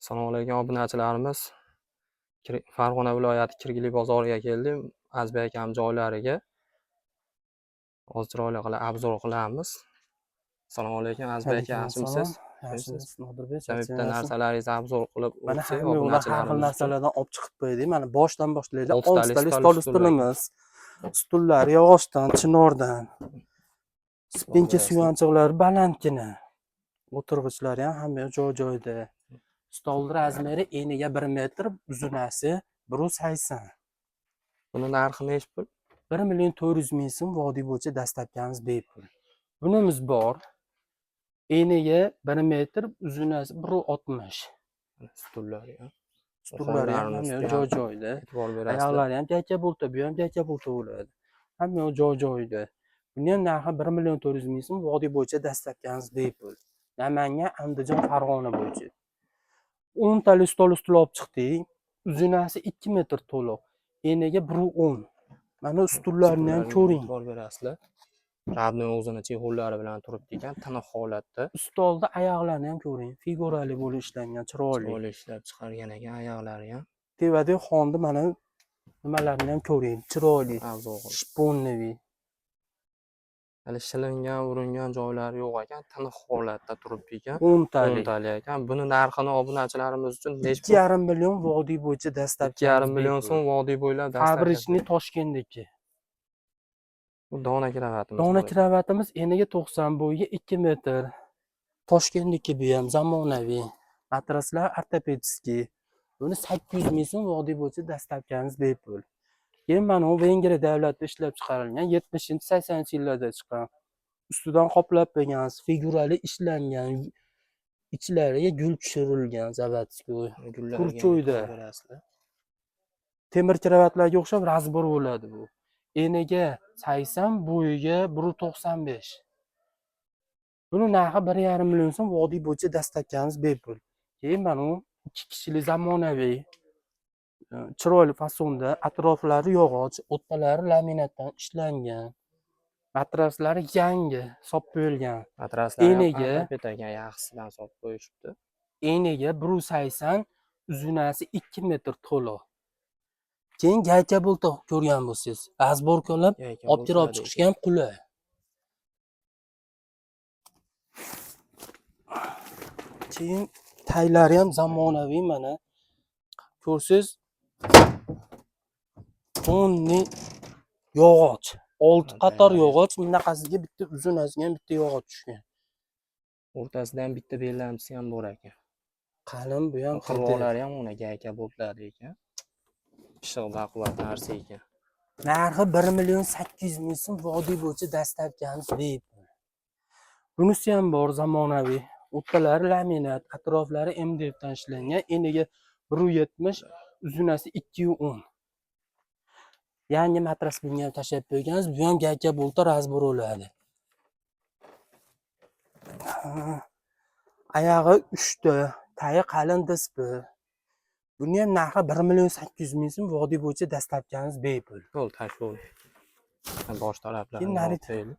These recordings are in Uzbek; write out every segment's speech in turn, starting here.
Assalomu alaykum obunachilarimiz. Farg'ona viloyati Kirgili bozoriga keldim. Azizbek akam joylariga. Hozir chiroyli qilib obzor qilamiz. Assalomu alaykum Azizbek aka, yaxshimisiz? Yaxshimiz, Nodirbek. Bitta narsalaringizni obzor qilib Mana o'tsak, hamma yoqdan har xil obunachilarimiz uchun. narsalardan olib chiqib qo'ydik. Mana boshdan boshlaylik. Oltitali Oltitali stol stol ustulimiz. Stullar yog'ochdan, chinordan. Spinka suyanchiqlari balandgina. O'tirg'ichlari ham hamma yoq joy-joyida. Stol razmeri eniga 1 metr, uzunasi 1.80. Buni narxi nechi pul? 1 million 400 ming so'm, vodiy bo'yicha dastlabkamiz bepul. Bunimiz bor. Eniga 1 metr, uzunasi 1.60. Stullari ham. Stullari ham hamma yoq joy-joyida. E'tibor berasizlar. Oyoqlari ham gayka bo'lta, bu ham gayka bo'lta bo'ladi. Hamma yoq joy-joyida. Buni ham narxi 1 million 400 ming so'm, vodiy bo'yicha dastlabkamiz bepul. Namangan, Andijon, Farg'ona bo'yicha. 10 tali stol ustuli olib chiqdik. Uzunasi 2 metr to'liq. Eniga 1.10. Mana stullarni ham ko'ring. E'tibor berasizlar. Radnoy o'zini chexollari bilan turibdi ekan, tiniq holatda. Stolda oyoqlarini ham ko'ring. Figurali bo'lib ishlangan, chiroyli. Chiroyli ishlab chiqargan ekan oyoqlari ham. Tevadagi xonni mana nimalarini ham ko'ring. Chiroyli. Obzor qilib. Shponniy. Hali shilingan, uringan joylari yo'q ekan, tiniq holatda turibdi ekan. 10 tali. 10 tali ekan. Buni narxini obunachilarimiz uchun nechi pul? 2,5 million vodiy bo'yicha dastlabki. 2,5 million so'm vodiy bo'ylab dastlabki. Fabrичный Toshkentniki. Bu dona kravatimiz. Dona bor ekan. kravatimiz eniga 90, bo'yiga 2 metr. Toshkentniki bu ham zamonaviy. Matraslar ortopedический. Buni 800 ming so'm, vodiy bo'yicha dastlabkamiz bepul. Keyin mana bu Vengriya davlatida ishlab chiqarilgan, 70-80-yillarda chiqqan. Ustidan qoplab qo'ygan, figurali ishlangan, ichlariga gul tushirilgan заводской. Gullariga Kurchoyda. e'tibor berasizlar. Temir kravatlarga o'xshab razbor bo'ladi bu. Eniga 80, bo'yiga 1.95. Buni narxi 1,5 million so'm, vodiy bo'yicha dastlabkamiz bepul. Keyin mana bu 2 kishilik zamonaviy chiroyli fasonda, atroflari yog'och, o'rtalari laminatdan ishlangan. Matraslari yangi, solib qo'yilgan. Matraslari ham Eniga ortoped ekan, yaxshisidan solib qo'yishibdi. Eniga 1.80, uzunasi 2 metr to'liq. Keyin gayka bo'lta ko'rgan bo'lsangiz, razborkalab Gayka olib kirib olib bo'lsa chiqishga ham qulay. Keyin taylari ham zamonaviy mana. Ko'rsangiz, tonni yog'och. 6 qator yog'och, bunaqasiga bitta, uzunasiga ham bitta yog'och tushgan. O'rtasida ham bitta bellamchisi ham bor ekan. Qalin bu ham xuddi. Qirg'oqlari ham uni gayka bo'ladi ekan. Pishiq baquvvat narsa ekan. Narxi 1 million 800 ming so'm, vodiy bo'yicha dastlabkamiz bepul. Bunisi ham bor zamonaviy. O'rtalari laminat, atroflari MDF dan ishlangan. Eniga 1.70, uzunasi 2.10. Yangi matras bunga ham tashlab qo'yganmiz. Bu ham gayka bo'lta razbor bo'ladi. Oyog'i 3 ta, tayi qalin dispi. Buni ham narxi 1 million 800 ming so'm, vodiy bo'yicha dastlabkamiz bepul. Yo'l tashvul. Bosh taraflarini Keyin nari olib qo'yaylik.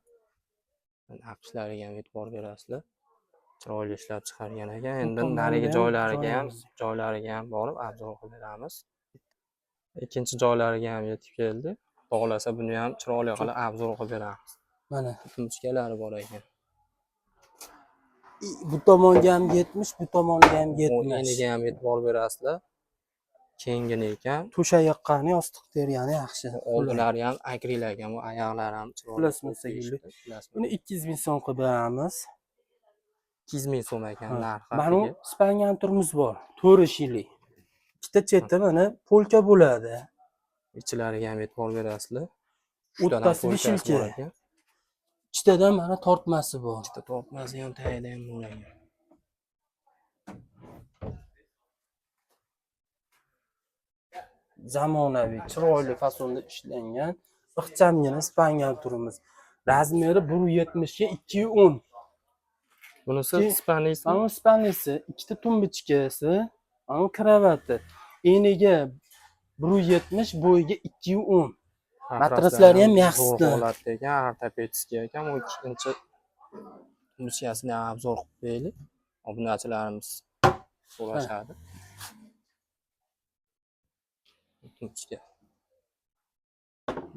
Naqshlariga ham e'tibor berasizlar. Chiroyli ishlab chiqargan ekan. Endi tomonda narigi ham joyimiz. joylariga ham borib obzor qilib beramiz. Ikkinchi joylariga ham yetib keldi. Xohlasa buni ham chiroyli qilib obzor qilib beramiz. Mana Tumchkalari bor ekan. Bu tomonga ham 70, bu tomonga ham Bu 70. eniga ham e'tibor berasizlar. Kengini ekan. To'shak yoqqani, yostiq tergani yaxshi. Oldilari ham akril ekan, bu oyoqlari ham chiroyli. Plasmassa gulli. Buni 200 ming so'm qilib beramiz. 200 ming so'm ekan narxi. Mana bu spangan turimiz bor, 4 eshikli. Ikkita cheti mana polka bo'ladi. Ichlariga ham e'tibor berasizlar. O'rtasi Uchtadan polkasi bor beshilka. ekan. Ikkitadan mana tortmasi bor. Ikkita tortmasi ham tagida ham bor ekan. Zamonaviy, chiroyli fasonda ishlangan, ixchamgina spangan turimiz. Razmeri 1.70 ga 2.10. Bunisi Keyin spanlisi. Mana bu spanlisi, ikkita tumbichkasi, mana bu kravati. Eniga 1.70, bo'yiga 2.10. Matraslari ham zo'r yaxshisidan. holatda ekan, ortopedический ekan. Bu ikkinchi tumbichkasini ham obzor qilib qo'yaylik. Obunachilarimiz so'rashadi. Tumbuchka.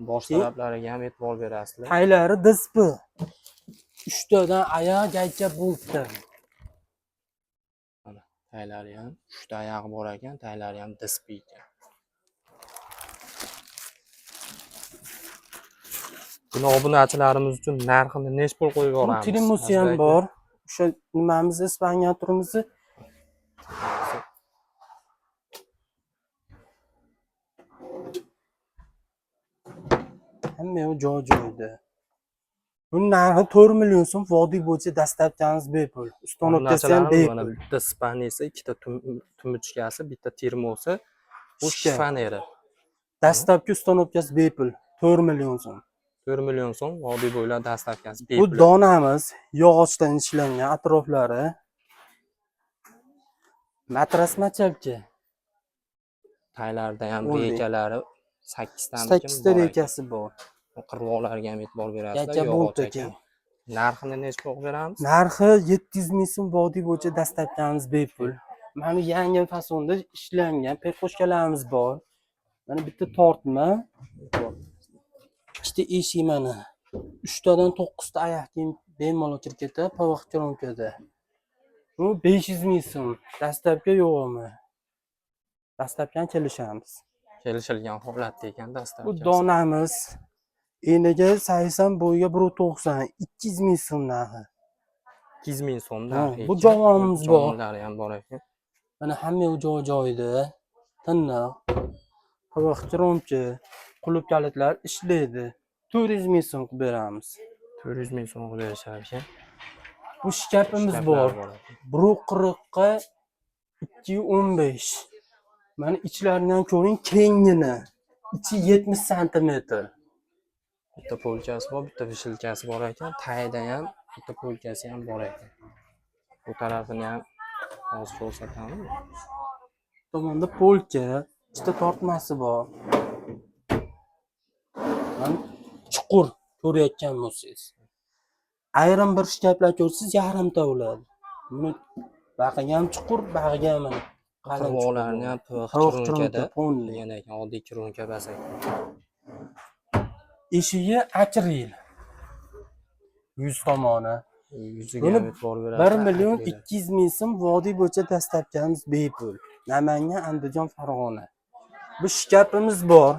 Bosh Keyin- taraflariga ham e'tibor berasizlar. Taylari dispi. Uchtadan oyoq gayka bo'libdi. Taylari ham 3 ta oyog'i bor ekan, taylari ham dispi ekan. Buni obunachilarimiz uchun narxini nechi pul qo'yib Bu yuboramiz? termosi ham Azizbek aka? bor. O'sha nimamizni ispangaturimizni hamma yoq joy joyida. Buni narxi 4 million so'm, vodiy bo'yicha dastavkamiz bepul. Ustanovkasi ham Obunachilarimiz mana bepul. bitta spanisi, ikkita tumbuchkasi, bitta termosi, bu Shkaf. shifoneri. Dastavka ustanovkasi bepul. 4 million so'm. 4 million so'm vodiy bo'ylab dastavkasi Bu bepul. donamiz yog'ochdan ishlangan atroflari. Matras machalka. Taylarida ham O'nli. rekalari 8 tamikin 8 ta bor ekan. rekasi bor. Qirg'oqlarga ham e'tibor berasizlar. Gayka Yog'och bolt ekan. ekan. Narxini nechi pul qilib beramiz? Narxi 700 ming so'm, vodiy bo'yicha dastavkamiz bepul. Mana yangi fasonda ishlangan perxoshkalarimiz bor. Mana bitta tortma, ikkita eshik mana. 3 tadan 9 ta oyoq kiyim bemalol kirib ketadi, pavoq kronkada. Bu 500 ming so'm. Dastavka yo'qmi? Dastavkani kelishamiz. Kelishilgan holatda ekan Bu dastavkasi. donamiz eniga 80, bo'yiga 1.90, 200 ming so'm narxi. 200 ming so'm Ha, narxi bu ekan. javonimiz bor. Javonlari ham bor ekan. Mana hamma yoq joy joyida, tiniq. Pavoq kronka, qulf kalitlar ishlaydi. 400 ming so'm qilib beramiz. 400 ming so'm qilib berishar ekan. Bu shkafimiz Shkaflari bor. bor ekan. 1.40 ga 2.15. Mana ichlaridan ko'ring kengini. Ichi 70 santimetr. Bitta polkasi bor, bitta vishilkasi bor ekan. Tagida ham bitta polkasi ham bor ekan. Bu tarafini ham hozir ko'rsatamiz. Bu tomonda polka, ikkita tortmasi bor. Mana chuqur ko'rayotgan bo'lsangiz. Ayrim bir shkaflar ko'rsangiz yarimta bo'ladi. Buni bag'iga ham chuqur, bag'iga ham mana qalin chuqur Qirg'oqlarini ham bo'ladi. pix Tovuq kronkada kronka, polni. degan ekan, oddiy kronka emas ekan. Eshigi akril. Yuz tomoni. Yuziga Buni ham e'tibor berasizlar. 1 million akrel. 200 ming so'm, vodiy bo'yicha dastavkamiz bepul. Namangan, Andijon, Farg'ona. Bu shkafimiz bor.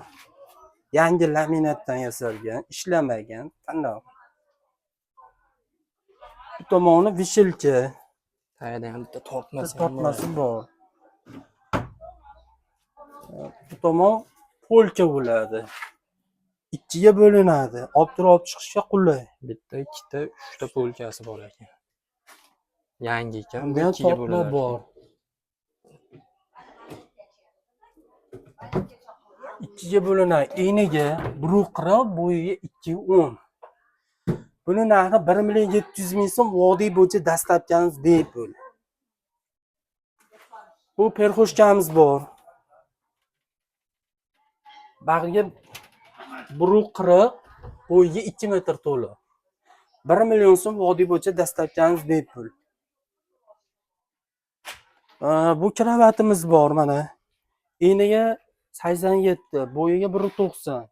Yangi laminatdan yasalgan, ishlamagan, tiniq. Bu tomoni vishilka, Tagida ham bitta tortmasi ham bor tortmasi ekan. bor. Bu tomon polka bo'ladi. Ikkiga bo'linadi. Olib turib olib chiqishga qulay. Bitta, ikkita, uchta polkasi bor ekan. Yangi ekan, bu Bunda ham ikkiga tortma bo'linar ekan. bor. Ikkiga bo'linadi. Eniga 1.40, bo'yiga 2.10. Buni narxi 1 million 700 ming so'm, vodiy bo'yicha dastavkamiz bepul. Bu perxoshkamiz bor. Bag'iga 1.40, bo'yiga 2 metr to'la. 1 million so'm, vodiy bo'yicha dastavkamiz bepul. Bu kravatimiz bor mana. Eniga 87, bo'yiga 1.90.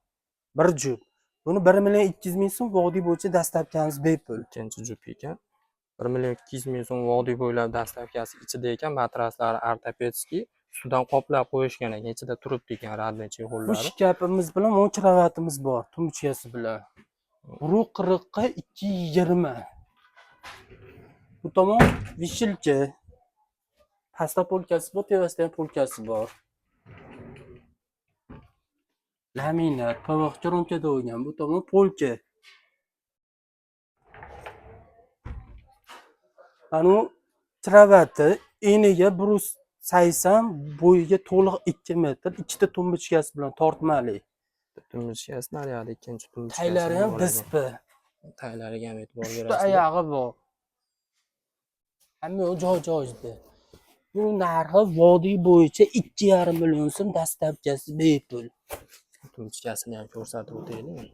Bir juft. Buni 1 million 200 ming so'm, vodiy bo'yicha dastavkamiz bepul. Ikkinchi juft ekan. 1 million 200 ming so'm vodiy bo'ylab dastavkasi ichida ekan, matraslari ortopedskiy, ustidan qoplab qo'yishgan ekan, ichida turibdi ekan родной Bu chexollari. shkafimiz bilan bu kravatimiz bor, tumbuchkasi bilan. 1.40 ga 2.20. Bu tomon vishilka. Pastda polkasi bor, tepasida ham polkasi bor. Laminat, pivx kronkada bo'lgan. Bu tomon polka. Mana u kravati eniga 1.80, bo'yiga to'liq 2 metr, ikkita tumbuchkasi bilan tortmali. Tumbuchkasi naryoqda ikkinchi tumbuchkasi Taylari ham bor ekan. dispi. Taylariga ham e'tibor Uchta berasizlar. oyog'i bor. Hamma yoq joy joyida. Bu narxi vodiy bo'yicha 2,5 million so'm, dastavkasi bepul. Tumbuchkasini ham ko'rsatib o'taylik.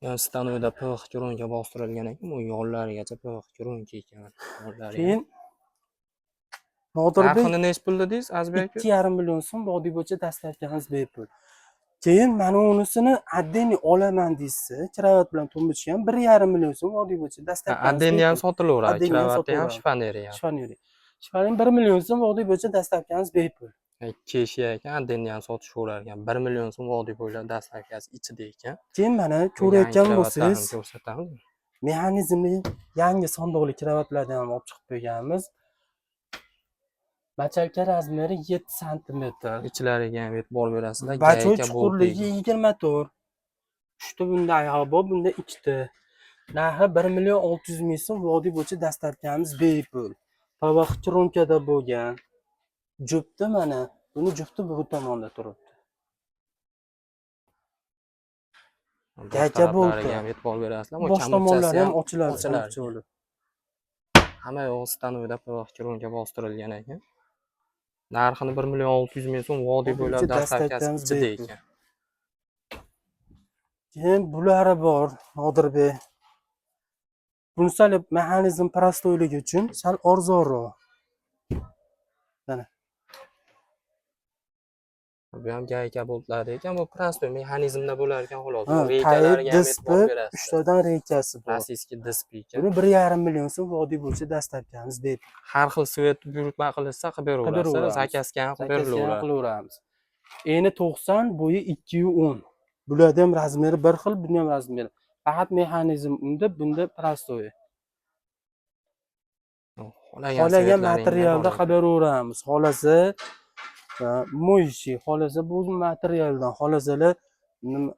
Yana stanoyda pix kronka bostirilgan ekan, bu yollarigacha pix kronka ekan. Yollari ham. Keyin Nodirbek, Narxini nechi pul dedingiz, Azizbek aka? 2,5 million so'm, vodiy bo'yicha доставка miz bepul. Keyin mana unisini отдельный olaman deysiz, kravat bilan tumbuchka ham 1,5 million so'm, vodiy bo'yicha доставка miz Отдельный ham bepul. sotilaveradi. Отдельный ham Kravatni ham, sotilaveradi. shifoneri ham. Shifoneri. Shifoneri 1 million so'm, vodiy bo'yicha доставка miz bepul. Ikki eshik ekan, отдельный ham sotishaverar ekan. 1 million so'm, vodiy bo'ylab доставка si ichida ekan. Keyin mana Yangi ko'rayotgan kravatlarni bo'lsangiz, ko'rsatamiz. Mexanizmli yangi sondiqli kravatlarni ham olib chiqib qo'yganmiz. Мочалка размер i 7 santimetr. Ichlariga ham e'tibor berasizlar. Bachoy Gayka chuqurligi boltligi. 24. Uchta bunda oyog'i bor, bunda ikkita. Narxi 1 million 600 ming so'm, vodiy bo'yicha доставка miz bepul. PVX хромка da bo'lgan. Jufti mana, buni jufti bu tomonda turibdi. Bosh Gayka taraflariga bolti. ham e'tibor berasizlar. Bu Bosh kamuchasi tomonlari ham ham ochiladi. ochilar. Kamucha. Hamma yo'q stanovda PVX хромка bostirilgan ekan. Narxini 1 million 600 ming so'm, vodiy Vodiy bo'ylab bo'yicha доставка si доставка miz ichida bepul. ekan. Keyin bulari bor, Nodirbek. Buni sal mexanizm простой ligi uchun sal arzonroq. Mana. Bu ham gayka boltlari ekan. Bu простой mexanizmda bo'lar ekan xolos. Ha, Bu reykalariga tayib ham e'tibor dispi, berasizlar. uchtadan reykasi bor. Российский dispi ekan. Buni 1,5 million so'm, vodiy bo'yicha доставка miz bepul. Har xil цвет buyurtma qilishsa qilib beraverasiz. Beraveramiz. Заказ ga ham qilib Заказ ga ham berilaveradi. qilaveramiz. Eni 90, bo'yi 210. Bularda ham размер i bir xil, buni ham размер i. Faqat mexanizm unda, bunda простой. Xohlagan Xohlagan цвет laringda materialda bor ekan. qilib beraveramiz. Xohlasa моющий, xohlasa bu materialdan, xohlasalar nima.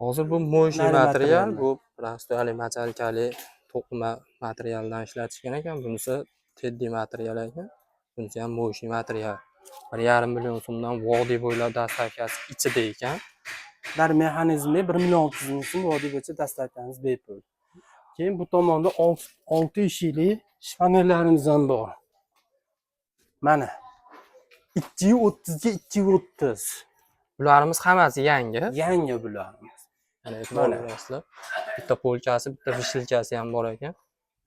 Hozir bu моющий Nari material, materialdan. Bu простой hali мочалка li to'qima materialdan ishlatishgan ekan. Bunisi teddi material ekan. Bunisi ham моющий material. 1,5 million so'mdan, vodiy bo'ylab доставка si ichida ekan. Ular mexanizmi 1 million 600 ming so'm, vodiy bo'yicha доставка miz bepul. Keyin bu tomonda olti eshikli shifonerlarimiz ham bor. Mana 230 ga 230. Bularimiz hammasi yangi. Yangi bularimiz. Mana, e'tibor Mana. berasizlar. Bitta полка si, bitta вешалка si ham bor ekan.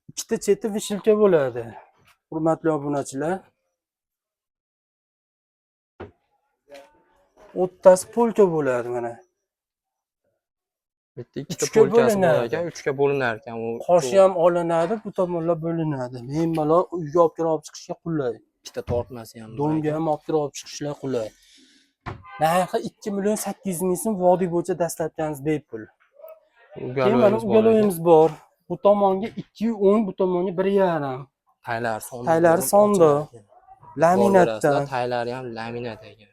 Ikkita cheti вешалка bo'ladi. Hurmatli obunachilar. O'rtasi полка bo'ladi mana. Bitta ikkita Uchga полка si bor bo'linadi. Ekan, uchga bo'linar ekan u. Qoshi ham olinadi, bu tomonlar bo'linadi. Bemalol uyga olib kirib olib chiqishga qulay. Ikkita tortmasi ham bor Дом ga ekan. Ham olib kirib olib chiqishlar qulay. Narxi 2 million 800 ming so'm, vodiy bo'yicha доставка miz bepul. Keyin mana Уголок imiz bor ekan. Уголок imiz bor. Bu tomonga 210, bu tomonga 1,5. Taylari sondiq. Taylari sondiq. Laminatdan. Taylari ham laminat ekan.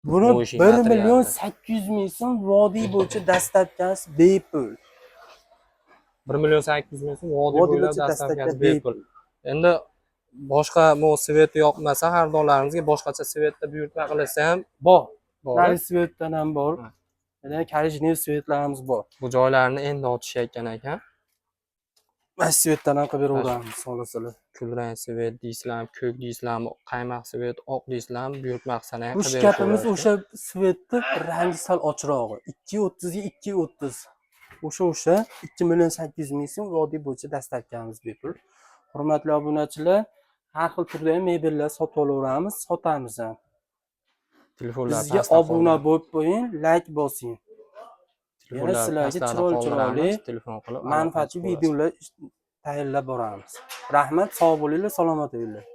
Buni Моющий 1 materialda. million 800 ming so'm, vodiy bo'yicha доставка si bepul. 1 million 800 ming so'm, vodiy Vodiy bo'ylab bo'yicha доставка si доставка bepul. Endi boshqa bu цвет i yoqmasa xaridorlarimizga boshqacha цвет da buyurtma qilsa ham Bor. bor. Nari цвет dan ham bor. Ha. Yana коричневый цвет larimiz bor. Bu joylarni endi ochishayotgan ekan. Mana shu цвет dan ham qilib beraveramiz xohlasalar. Kulrang цвет deysizlarmi, ko'k deysizlarmi, qaymoq цвет, oq deysizlarmi, buyurtma qilsalar ham Bu qilib shkafimiz berishaveradi. O'sha цвет ni rangi sal ochrog'i. 230 ga 230. O'sha 2 million 800 ming so'm, vodiy bo'yicha доставка miz bepul. Hurmatli obunachilar, har xil turdagi mebellar sotib olaveramiz, sotamiz ham. Telefonlar Bizga pastda obuna qoldiramiz. bo'lib qo'ying, layk bosing. Yana Telefonlar sizlarga pastlarda chiroyli qoldiramiz, chiroyli telefon qilib aloqa manfaatli qilib videolar tayyorlab boramiz. Rahmat, sog' bo'linglar, salomat bo'linglar.